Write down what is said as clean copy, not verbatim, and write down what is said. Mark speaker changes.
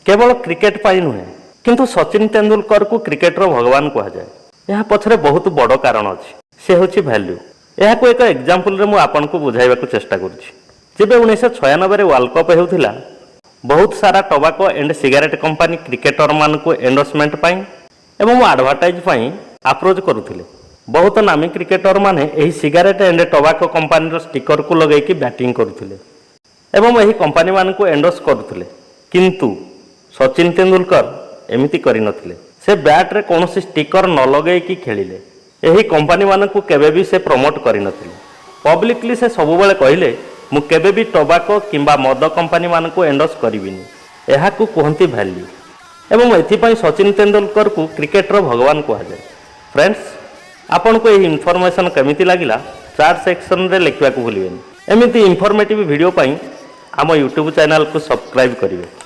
Speaker 1: କେବଳ କ୍ରିକେଟ ପାଇଁ ନୁହେଁ, କିନ୍ତୁ ସଚିନ ତେନ୍ଦୁଲକରକୁ କ୍ରିକେଟର ଭଗବାନ କୁହାଯାଏ। ଏହା ପଛରେ ବହୁତ ବଡ଼ କାରଣ ଅଛି। ସେ ହେଉଛି ଭ୍ୟାଲ୍ୟୁ। ଏହାକୁ ଏକ ଏକ୍ଜାମ୍ପଲରେ ମୁଁ ଆପଣଙ୍କୁ ବୁଝାଇବାକୁ ଚେଷ୍ଟା କରୁଛି। ଯେବେ 1996ରେ ୱାର୍ଲଡ କପ୍ ହେଉଥିଲା, ବହୁତ ସାରା ଟବାକୋ ଆଣ୍ଡ ସିଗାରେଟ୍ କମ୍ପାନୀ କ୍ରିକେଟରମାନଙ୍କୁ ଏଣ୍ଡୋସମେଣ୍ଟ ପାଇଁ ଏବଂ ଆଡ଼ଭର୍ଟାଇଜ୍ ପାଇଁ ଆପ୍ରୋଚ୍ କରୁଥିଲେ। ବହୁତ ନାମୀ କ୍ରିକେଟରମାନେ ଏହି ସିଗାରେଟ୍ ଆଣ୍ଡ ଟବାକୋ କମ୍ପାନୀର ଷ୍ଟିକରକୁ ଲଗାଇକି ବ୍ୟାଟିଂ କରୁଥିଲେ ଏବଂ ଏହି କମ୍ପାନୀମାନଙ୍କୁ ଏଣ୍ଡୋର୍ସ କରୁଥିଲେ। କିନ୍ତୁ ସଚିନ ତେନ୍ଦୁଲକର ଏମିତି କରିନଥିଲେ। ସେ ବ୍ୟାଟ୍ରେ କୌଣସି ଷ୍ଟିକର ନ ଲଗେଇକି ଖେଳିଲେ। ଏହି କମ୍ପାନୀମାନଙ୍କୁ କେବେ ବି ସେ ପ୍ରମୋଟ କରିନଥିଲେ। ପବ୍ଲିକଲି ସେ ସବୁବେଳେ କହିଲେ, "ମୁଁ କେବେ ବି ଟବାକୋ କିମ୍ବା ମଦ କମ୍ପାନୀମାନଙ୍କୁ ଏଣ୍ଡୋର୍ସ କରିବିନି।" ଏହାକୁ କୁହନ୍ତି ଭ୍ୟାଲ୍ୟୁ ଏବଂ ଏଥିପାଇଁ ସଚିନ ତେନ୍ଦୁଲକରକୁ କ୍ରିକେଟର ଭଗବାନ କୁହାଯାଏ। ଫ୍ରେଣ୍ଡସ୍, ଆପଣଙ୍କୁ ଏହି ଇନଫର୍ମେସନ୍ କେମିତି ଲାଗିଲା, ଚାଟ୍ ସେକ୍ସନରେ ଲେଖିବାକୁ ଭୁଲିବେନି। ଏମିତି ଇନଫର୍ମେଟିଭ୍ ଭିଡ଼ିଓ ପାଇଁ ଆମ ୟୁଟ୍ୟୁବ୍ ଚ୍ୟାନେଲକୁ ସବସ୍କ୍ରାଇବ୍ କରିବେ।